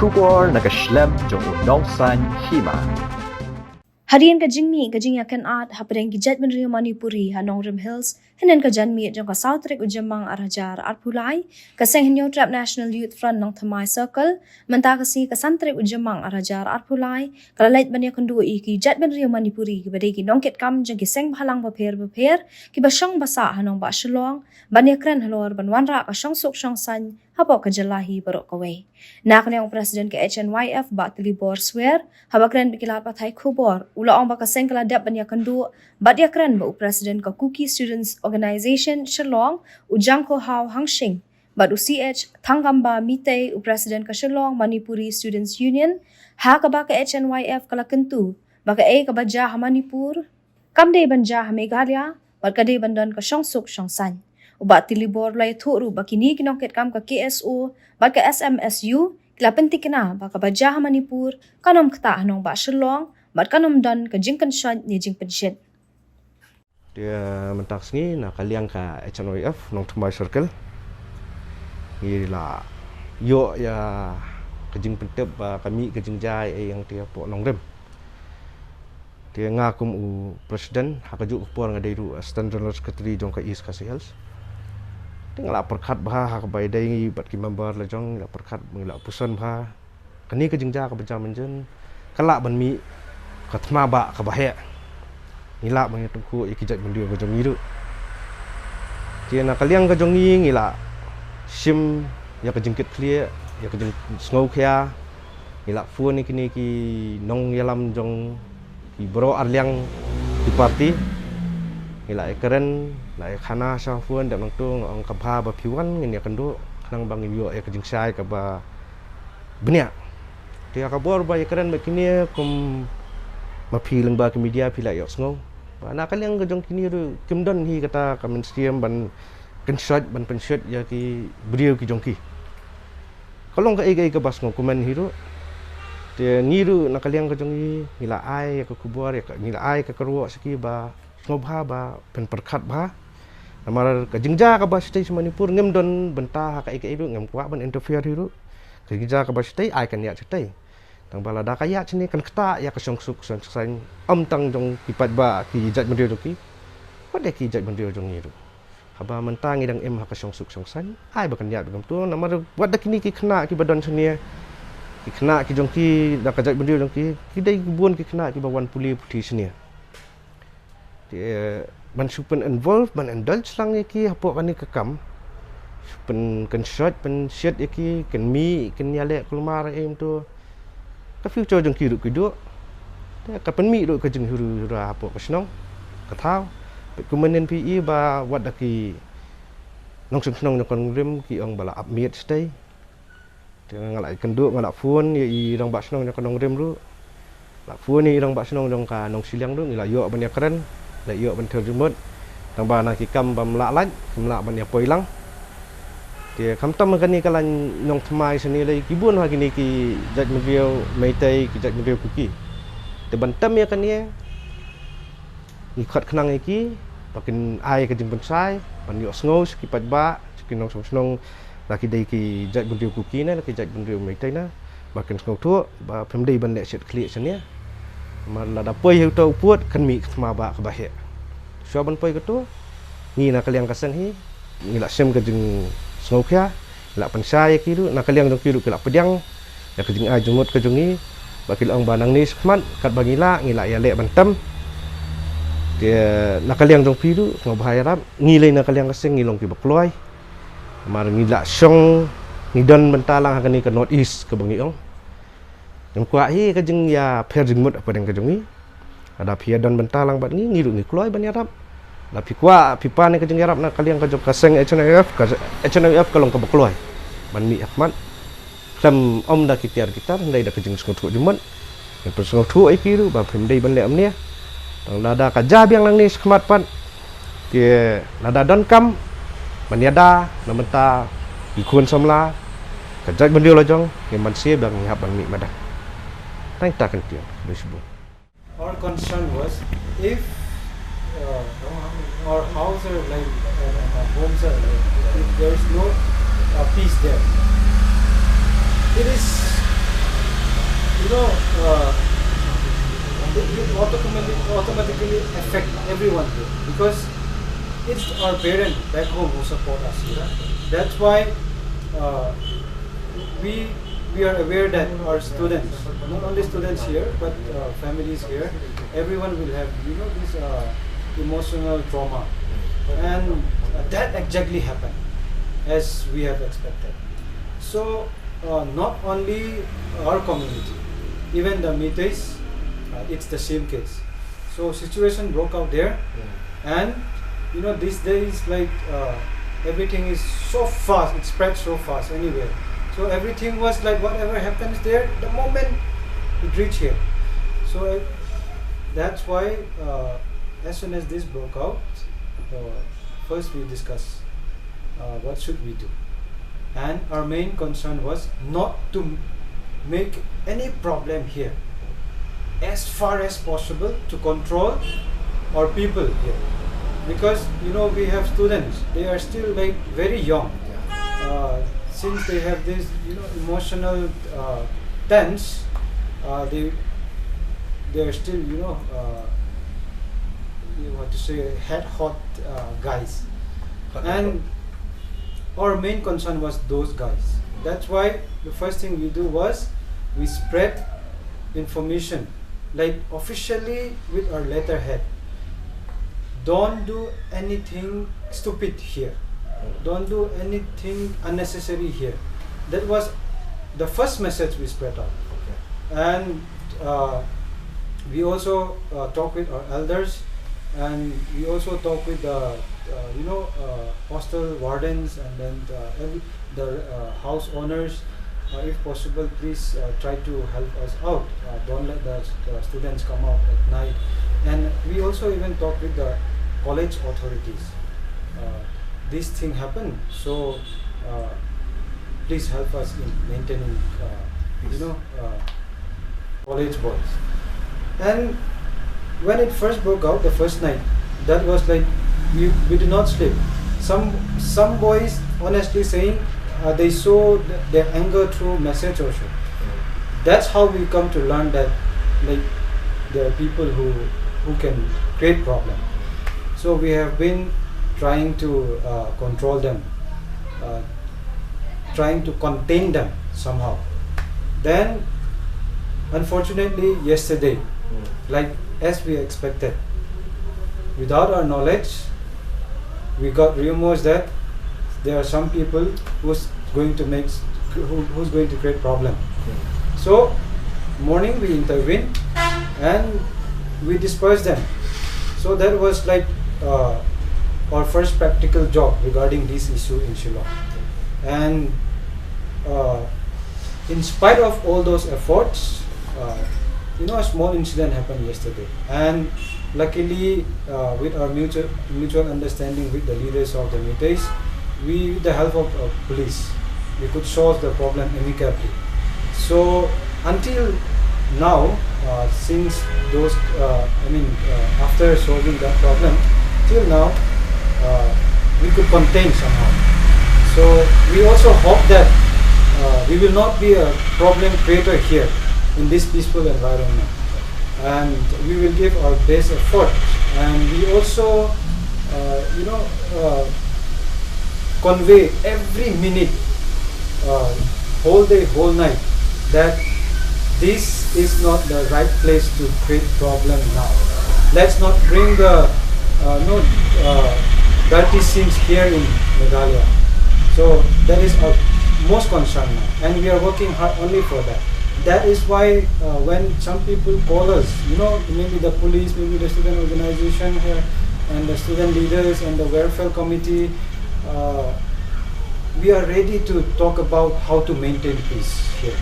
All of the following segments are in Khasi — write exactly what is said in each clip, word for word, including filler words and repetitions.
Khubor na ka shlem jong u nongsan hima. Hadien ka jingmih ka jingïakynad hapdeng ki jaitbynriew Manipuri ha Nongrim Hills, hynnin ka janmiet jong ka saw tarik u Jymmang ar hajar arphew lai, ka Seng Hynñiewtrep National Youth Front Nongthymmai Circle, mynta ka sngi ka san tarik u Jymmang ar hajar arphew lai, ka la leit ban ïakynduh ïa ki jaitbynriew Manipuri kiba dei ki nongkitkam jong ki seng bhalang bapher bapher, kiba shong basah ha nongbah Shillong, ban ïakren halor ban wanrah ka shongsuk shongsaiñ hapoh ka jylla hi baroh kawei. Na ka liang u President ka H N Y F Bah Tilibor Swer, haba kren bad ki lad pathai khubor, u la ong ba ka seng ka la dep ban ïakynduh bad ïakren bad u President ka Kuki Students Organisation Shillong, u Jangkhohao Hangshing, bad u C H Thangamba Meitei, u President ka Shillong Manipuri Students Union, ha kaba ka H N Y F ka la kyntu ba kaei kaba jia ha Manipur kam dei ban jia ha Meghalaya, bad ka dei ban don ka shongsuk shongsaiñ. U Bah Tilibor u la ïathuh ruh ba kine ki nongkitkam ka K S O bad ka S M S U ki la pynthikna ba kaba jia ha Manipur kan ym ktah ha nongbah Shillong, bad kan ym don ka jingkynshoit ne jingpynshit. Te mynta ka sngi na ka liang ka H N Y F Nongthymmai Circle, ngi la ïoh ïa ka jingpyntip ba ka mih ka jingjia ïa ïing te hapoh Nongrim. Te nga kum u President, ha kajuh ka por nga dei ruh Assistant General Secretary jong ka East Khasi Hills. Te nga la pyrkhat bha ha kaba ïadei bad ki member la jong, nga la pyrkhat, nga la puson bha. Kane ka jingjia kaba jia mynjur ka lah ban mih ka thma bah kaba heh. Ngi lah ban ïatyngkhuh ïa ki jaitbynriew ka jong ngi ruh. Te na ka liang ka jong ngi, ngi la shim ïa ka jingkitkhlieh, ïa ka jingsngewkhia, ngi la phone ïa kine ki nongïalam jong ki baroh ar liang ki party. Ngi la ïakren, la ïakhana sha phone, dep nangta nga ong ka bha ba phi wan, ngin ïakynduh khnang ba ngin ïoh ïa ka jingshai kaba bniah. Te ha ka bor ba ïakren bad kine, kum ma phi lyngba ki media phi la ïohsngew ba na ka liang ka jong kine ruh kim don hi kata ka mynsiem ban kynshoit, ban pynshit ïa ki briew ki jong ki. Ka long kaei kaei kaba sngewkmen hi ruh. Te ngi ruh na ka liang ka jong ngi, ngi la ai ïa ka khubor, ïa ka, ngi la ai ka kyrwoh sha ki ba sngewbha ba pynpyrkhat bha. Namar ka jingjia kaba shatei sha Manipur ngim don bynta ha kaei kaei ruh, ngim kwah ban interfere hi ruh. Ka jingjia kaba shatei ai kan ïaid shatei. Tang ba lada ka ïaid shane kan ktah ïa ka shongsuk shongsaiñ, ym tang jong ki paidbah ki jaitbynriew jong ki, wat ïa ki jaitbynriew jong ngi ruh. Haba mynta ngi dang im ha ka shongsuk shongsaiñ, ai ba kan ïaid ba kumto, namar wat da kine ki khynnah kiba don shane, ki khynnah ki jong ki, da ka jaitbynriew jong ki, ki dei bun ki khynnah kiba wan pule puthi shane. Te ban shu pyn involve, ban indulge lang ïa ki hapoh kane ka kam, shu pynkynshoit pynshit ïa ki, kin mih, kin ïaleh kulmar ei kumto, ka future jong ki ruh ki duh. Te ka pynmih ruh ka jinghiru hira hapoh ka shnong ka thaw. Peit kumne phi i ba wat da ki nongshong shnong jong ka Nongrim ki ong ba la ap miet shatei. Te nga la ïakynduh, nga la phone ïa i rangbah shnong jong ka Nongrim ruh, la phone ïa i rangbah shnong jong ka Nongshiliang ruh, ngi la ïoh ban ïakren, la ïoh ban ther jingmut. Tang ba na ki kam bym lah lait, kim lah ban ïa poi lang. Te khamtam ha kane ka lain Nongthymmai shane lei, ki bun ha kine ki jaitbynriew Meitei, ki jaitbynriew Kuki. Te ban tem ïa kane, ngi khot khnang ïa ki ba kin ai ka jingpynshai, ban ïohsngew sha ki paidbah, sha ki nongshong shnong, la ki dei ki jaitbynriew Kuki ne la ki jaitbynriew Meitei ne, ba kin sngewthuh ba phim dei ban leh shit khlieh shane. Namar lada poi ha uta u pud kan mih ka thma bah kaba heh. Shuwa ban poi kato, ngi na ka liang ka seng hi, ngi la shim ka jingsngewkhia, ngi la pynshai ïa ki ruh, na ka liang jong ki ruh ki la pdiang ïa ka jingai jingmut ka jong ngi, ba ki la ong ba nangne shakhmat katba ngi lah, ngi lah ïaleh ban tem. Te na ka liang jong phi ruh, sngewbha ïarap, ngi lei na ka liang ka seng ngi long kiba kloi. Namar ngi la shong, ngi don bynta lang ha kane ka North East kaba ngi ong. Ngim kwah hi ka jingïapher jingmut hapdeng ka jong ngi. Lada phi ïadon bynta lang bad ngi, ngi ruh ngi kloi ban ïarap. Lada phi kwah, phi pan ïa ka jingïarap na ka liang ka jong ka seng H N Y F, ka H N Y F ka long kaba kloi ban mih ha khmat. Khlem ym da ki tiar ki tar, hynrei da ka jingsngewthuh jingmut. Ngin pynsngewthuh ïa ki ruh ba phim dei ban leh kumne. Tang lada ka jia biang nangne shakhmat pat, te lada donkam ban ïada na bynta ki khun samla, ka jaitbynriew la jong, ngin banse ba ngi hap ban mih madan. Tang ïa kata ka ktien, khublei shibun. Our concern was if, uh, our house are like, uh, homes are like, if there is no, uh, peace there, it is really affect everyone here, because it's our parents back home who support us here. That's why uh, we we are aware that our students, not only students here but uh, families here, everyone will have, you know, this uh, emotional trauma, and uh, that exactly happened as we have expected. So uh, not only our community, even the Meiteis, uh, it's the same case. So situation broke out there, and you know, these days, like uh, everything is so fast, it spreads so fast anywhere. So everything was like, whatever happens there, the moment it reached here. So uh, that's why uh, as soon as this broke out, uh, first we discuss uh, what should we do, and our main concern was not to make any problem here, as far as possible to control our people here, because you know, we have students, they are still like very young. Uh, since they have this, you know, emotional uh, tense, uh, they they are still, you know, uh, you want to say, head hot uh, guys. And our main concern was those guys. That's why the first thing we do was we spread information, like, officially with our letterhead. Don't do anything stupid here. Don't do anything unnecessary here. That was the first message we spread out. And uh, we also uh, talk with our elders, and we also talk with the uh, you know uh, hostel wardens, and then uh, every, the uh, house owners. Uh, if possible, please uh, try to help us out. Uh, don't let the uh, students come out at night. And we also even talk with the college authorities. Uh, this thing happened, so uh, please help us in maintaining, uh, you know, uh, college boys. And when it first broke out the first night, that was like, we, we did not sleep. Some some boys honestly saying uh, they show th- their anger through message also. That's how we come to learn that, like, there are people who who can create problem. So we have been trying to uh, control them, uh, trying to contain them somehow. Then, unfortunately, yesterday, like, as we expected, without our knowledge, we got rumors that there are some people who's going to make who, who's going to create problem. So morning we intervene and we disperse them. So that was like uh, our first practical job regarding this issue in Shillong. And uh, in spite of all those efforts, uh, you know, a small incident happened yesterday. And luckily, uh, with our mutual mutual understanding with the leaders of the Meiteis, we, with the help of uh, police, we could solve the problem amicably. So until now, uh, since those, uh, I mean, uh, after solving that problem, till now, uh, we could contain somehow. So we also hope that uh, we will not be a problem creator here in this peaceful environment, and we will give our best effort. And we also, uh, you know, uh, convey every minute, uh, whole day, whole night, that this is not the right place to create problem now. Let's not bring the uh, no uh, dirty scenes here in Meghalaya. So that is our most concern now, and we are working hard only for that. That is why uh, when some people call us, you know, maybe the police, maybe the student organization here, and the student leaders and the welfare committee, uh, we are ready to talk about how to maintain peace here.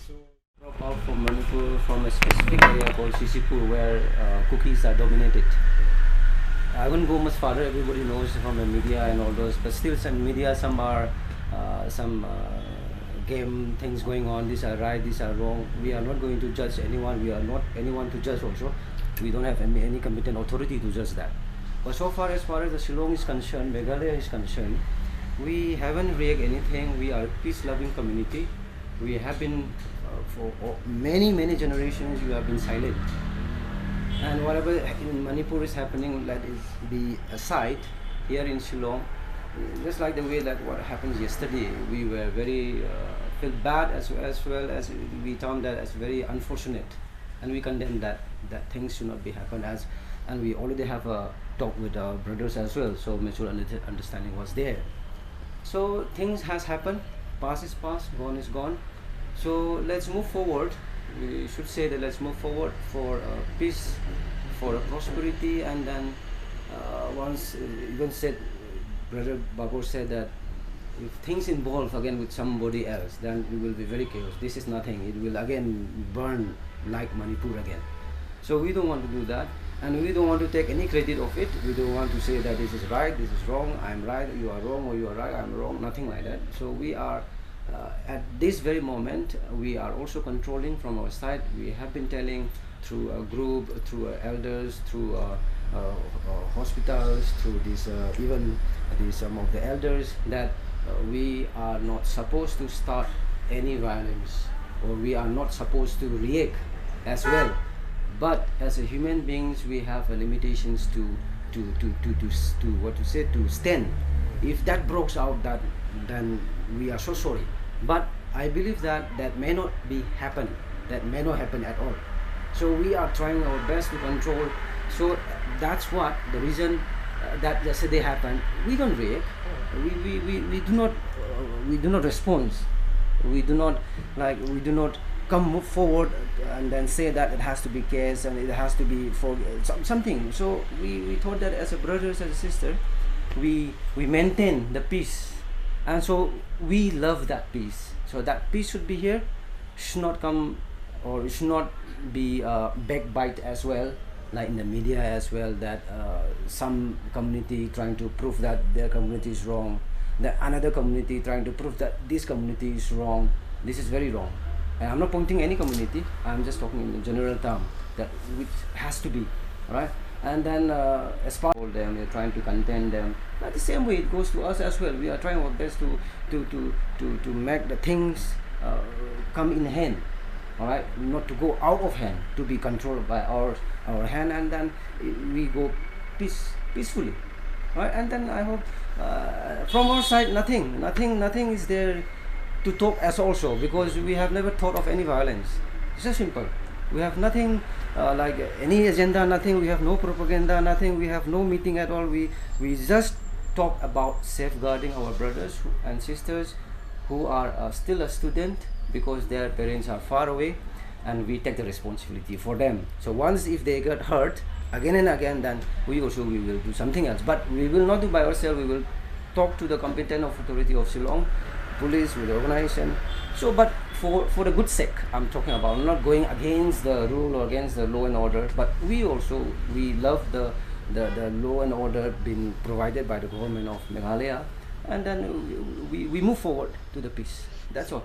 So, drop out from Manipur from a specific area called Sisipur, where uh, Kukis are dominated. I won't go much farther. Everybody knows from the media and all those, but still, some media, some are uh, some uh, game things going on. These are right, these are wrong. We are not going to judge anyone. We are not anyone to judge also. We don't have any, any competent authority to judge that. But so far, as far as the Shillong is concerned, Meghalaya is concerned, we haven't react anything. We are a peace-loving community. We have been uh, for o- many, many generations, we have been silent. And whatever in Manipur is happening, let it be aside. Here in Shillong, just like the way that what happened yesterday, we were very uh, feel bad as, as well as we termed that as very unfortunate, and we condemn that that things should not be happened as, and we already have a talk with our brothers as well. So mutual under- understanding was there. So things has happened. Past is past. Gone is gone. So let's move forward. We should say that let's move forward for uh, peace, for a prosperity, and then uh, once uh, even said, Brother Babur said that if things involve again with somebody else, then it will be very chaos. This is nothing. It will again burn like Manipur again. So we don't want to do that, and we don't want to take any credit of it. We don't want to say that this is right, this is wrong, I'm right, you are wrong, or you are right, I'm wrong, nothing like that. So we are, uh, at this very moment, we are also controlling from our side. We have been telling through a group, through uh, elders, through uh, uh, uh, hospitals, through these uh, even these some of the elders that uh, we are not supposed to start any violence, or we are not supposed to react as well. But as a human beings, we have a limitations to to to to to, s- to what to say, to stand. If that breaks out, that then we are so sorry. But I believe that that may not be happen. That may not happen at all. So we are trying our best to control. So that's what the reason uh, that yesterday happened. We don't react. We, we, we, we do not uh, we do not respond. We do not, like, we do not come forward and then say that it has to be case and it has to be for some, something. So we, we thought that as a brothers and a sister, we we maintain the peace, and so we love that peace. So that peace should be here, should not come, or should not be uh, backbite as well, like in the media as well, that uh, some community trying to prove that their community is wrong, that another community trying to prove that this community is wrong. This is very wrong. And I'm not pointing any community, I'm just talking in the general term, that which has to be, right? And then uh, as part of them, they're trying to contain them. But the same way it goes to us as well. We are trying our best to to to to, to make the things uh, come in hand, all right, not to go out of hand, to be controlled by our our hand, and then we go peace peacefully, right? And then I hope uh, from our side, nothing, nothing, nothing is there to talk as also, because we have never thought of any violence. It's just simple. We have nothing uh, like any agenda, nothing. We have no propaganda, nothing. We have no meeting at all. We we just talk about safeguarding our brothers who- and sisters who are uh, still a student, because their parents are far away, and we take the responsibility for them. So once if they get hurt again and again, then we also, we will do something else. But we will not do by ourselves. We will talk to the competent authority of Shillong, police, with the organization. So, but for for the good sake, I'm talking about not going against the rule or against the law and order. But we also, we love the the, the law and order being provided by the government of Meghalaya, and then we, we move forward to the peace. That's all.